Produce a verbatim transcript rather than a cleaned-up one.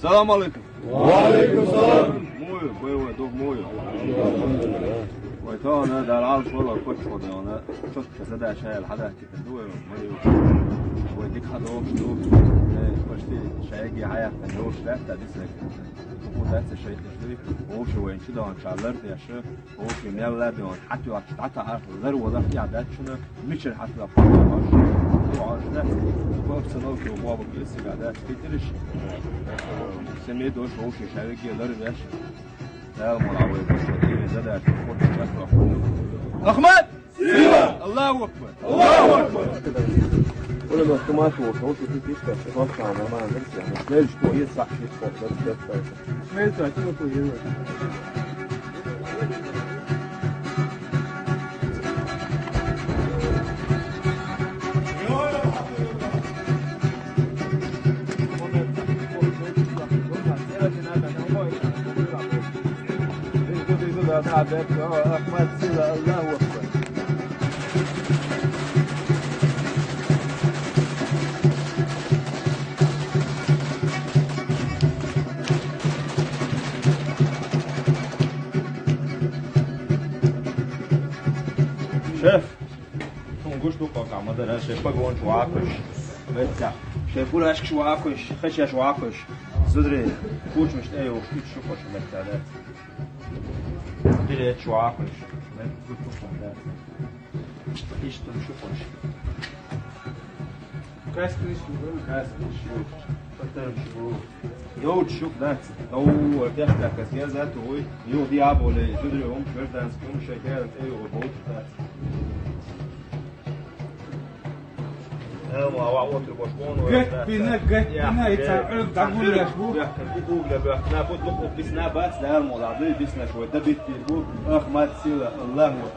Салам алейкум. Ва алейкум салам. Муй, бой, вай, дух муй. Вай, то, на, да, рал, шола, коч, шола, на, чётко задача, я, хада, типа, дуй, муй. Вай, дик хадо, ду. Э, почти шайги, хая, та, ду, шайги, та, дисек. Тупо, да, це шайги, ду. О, шо, вай, чи, да, он, чалар, да, шо. О, шо, мел, да, он, хати, ва, та, та, а, лар, ва, да, я, да, чуна. Мичир хьатӀа пхьарбаш, вагӀаш дац, по обстановке у баба килсига дац, китириш. Семей дош вовши шавиги лар веш. Дал муравой башо, и задач, хот час вахт. Ахмад! Сила! Аллаху Акбар! Аллаху Акбар! Оля, ну, автомат, вот, вот, вот, вот, вот, вот, нормально, нормально. Знаешь, что есть, так, есть, вот, вот, вот, вот. Знаешь, что, а что такое делать? Шеф, шун гуш ду къокъа ма дара, шеф, пагон чу вакуш. Ветта. Шеф, бурашк чу вакуш, хачаш вакуш. Зудри, кучмиш, эй, ух, кич шу хош, ветта, да. Дире чу вакуш. Вет, тут, тут, да. Иш тун шу хош. Каскриш, каскриш, патарш, йоуч, шух, да. Дау, кеш, да, каскер, да, туй. Ю, диаболе, зудри, ум, гражданский, ум, шекер, эй, ю, боут, да. Э, ма, ва, вот, рубаш, вон, вот, да, да. Геттина, геттина, я, и цар, э, да, гуляш, бу. Я, как и угля, бля, на, вот, ну, вот, бисна, бац, да, ма, да, бисна, шо, да, бит, бу, Ахмад, сила, Аллах, вот.